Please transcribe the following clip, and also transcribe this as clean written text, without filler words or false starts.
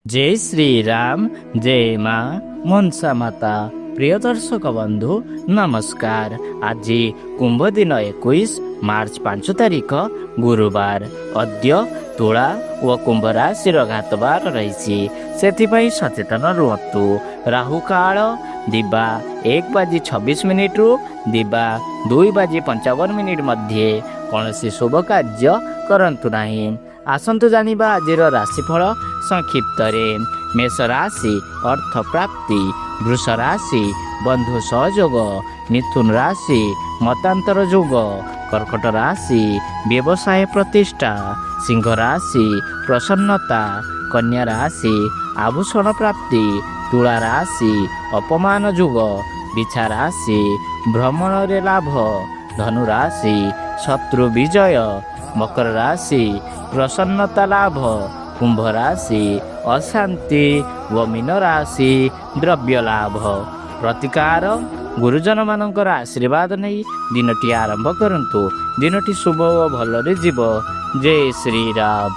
ଜୟ ଶ୍ରୀରାମ, ଜୟ ମା ମନସା ମାତା। ପ୍ରିୟ ଦର୍ଶକ ବନ୍ଧୁ, ନମସ୍କାର। ଆଜି କୁମ୍ଭ ଦିନ 21 ମାର୍ଚ୍ଚ 5 ତାରିଖ, ଗୁରୁବାର। ଅଦ୍ୟ ତୁଳା ଓ କୁମ୍ଭ ରାଶିର ଘାତବାର ରହିଛି, ସେଥିପାଇଁ ସଚେତନ ରୁହନ୍ତୁ। ରାହୁକାଳ ଦିବା 1 ବାଜି 26 ମିନିଟରୁ ଦିବା 2 ବାଜି 55 ମିନିଟ ମଧ୍ୟରେ କୌଣସି ଶୁଭ କାର୍ଯ୍ୟ କରନ୍ତୁ ନାହିଁ। ଆସନ୍ତୁ ଜାଣିବା ଆଜିର ରାଶିଫଳ ସଂକ୍ଷିପ୍ତରେ। ମେଷ ରାଶି, ଅର୍ଥ ପ୍ରାପ୍ତି। ବୃଷ ରାଶି, ବନ୍ଧୁ ସହଯୋଗ। ମିଥୁନ ରାଶି, ମତାନ୍ତର ଯୋଗ। କର୍କଟ ରାଶି, ବ୍ୟବସାୟ ପ୍ରତିଷ୍ଠା। ସିଂହ ରାଶି, ପ୍ରସନ୍ନତା। କନ୍ୟା ରାଶି, ଆଭୂଷଣ ପ୍ରାପ୍ତି। ତୁଳା ରାଶି, ଅପମାନ ଯୋଗ। ବିଛା ରାଶି, ଭ୍ରମଣରେ ଲାଭ। ଧନୁ ରାଶି, ଶତ୍ରୁ ବିଜୟ। ମକର ରାଶି, ପ୍ରସନ୍ନତା ଲାଭ। କୁମ୍ଭ ରାଶି, ଅଶାନ୍ତି ଓ ମୀନ ରାଶି, ଦ୍ରବ୍ୟ ଲାଭ। ପ୍ରତିକାର, ଗୁରୁଜନମାନଙ୍କର ଆଶୀର୍ବାଦ ନେଇ ଦିନଟି ଆରମ୍ଭ କରନ୍ତୁ। ଦିନଟି ଶୁଭ ଓ ଭଲରେ ଯିବ। ଜୟ ଶ୍ରୀରାମ।